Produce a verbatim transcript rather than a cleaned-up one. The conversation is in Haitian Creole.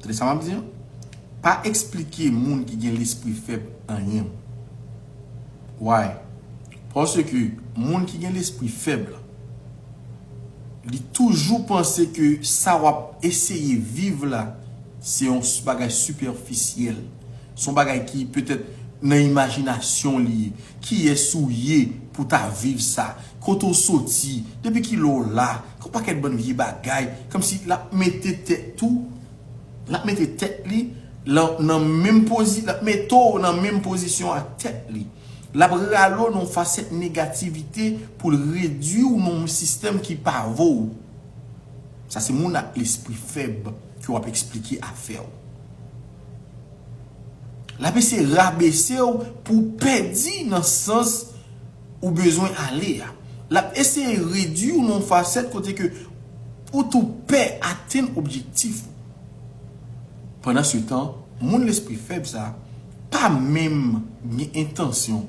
Tande sa m ap di an? Pa eksplike moun ki gen lespri fèb anyen. Why? Paske moun ki gen lespri fèb la, li toujou panse ke sa w ap eseye viv la, se yon bagay sipèfisyèl. Se yon bagay ki petèt nan imajinasyon li ye. Kiyès ou ye pou ta viv sa? Kote w soti? Depi kilè w la? Yon pakèt bann vye bagay. Kòmsi l ap mete tèt ou, l ap mete tèt li lan- nan menm pozi, l ap mete w nan menm pozisyon ak tèt li. L ap rale w nan yon fasèt negativite pou l redwi w nan yon sistèm ki pa vo w. Sa se moun ak lespri fèb ke w ap eksplike afè w. L ap eseye rabese w pou w pèdi nan sans ou bezwen ale a. L ap eseye redwi w nan yon fasèt kote ke ou tou pè atenn objektif ou. Pandansetan, moun lespri fèb sa pa menm gen entansyon